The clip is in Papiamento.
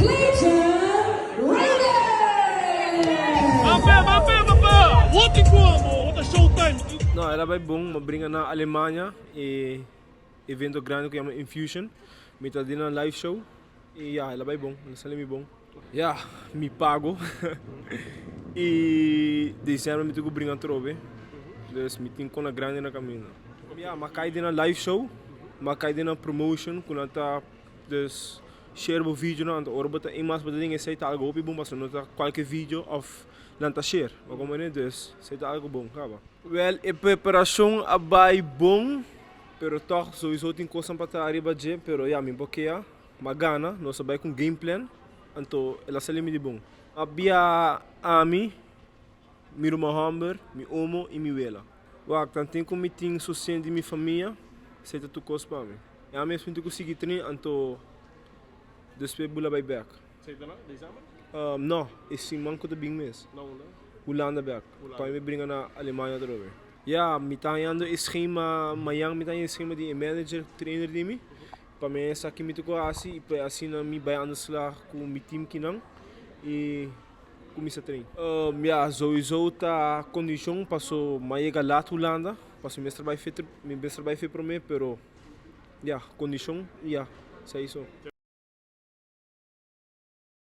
Clayton Raiders! Mapé, mapé, mapé! What como? What a showtime! No, el a bay bon, m'a bringa na Alemania e evento grandi cu yama Infusion. Mi ta den live show y ja, el a bay bon, el a sali mi bon. Ja, mi pago. Y december mi tin cu bringa trobe. Dus mi tin cona grandi na camino. Ja, m'a cay den live show, m'a cay den promotion cu nan ta dus share bo video nan, ora bo ta mas bo ta den esey ta algo hopi bon, pasobra no ta cualke video of nan ta share. Maar como ne, dus esey ta algo bon, caba. Wel, e preparacion a bay bon, pero toch sowieso tin cos pa ta ariba dje, pero ja, mi bokea, m'a gana, nos a bay cu game plan, anto el a sali mi di bon. A bia ami, mi ruman homber, mi omo y mi wela. Wak, tanten cu mi tin sosten di mi famia, esey ta tur cos pa mi. E ami mes mi tin cu sigui train, anto despues bula bay back. December? No, e siman cu ta bin mes. No, no. Hulanda back. Pa mi bringa na Alemania trobe. Ja, mi ta hañando e schema, mañan mi ta hañando e schema di e manager, trainer di mi. Pa mi esaki mi tin cu haci y pa asina mi bay aan de slag cu mi team kinan y cuminsa train. Ja, sowieso ta condicion paso m'a yega laat Hulanda, paso mi mester bay fit, mi mester bay fit prome, pero ja, condicion, ja, esey so.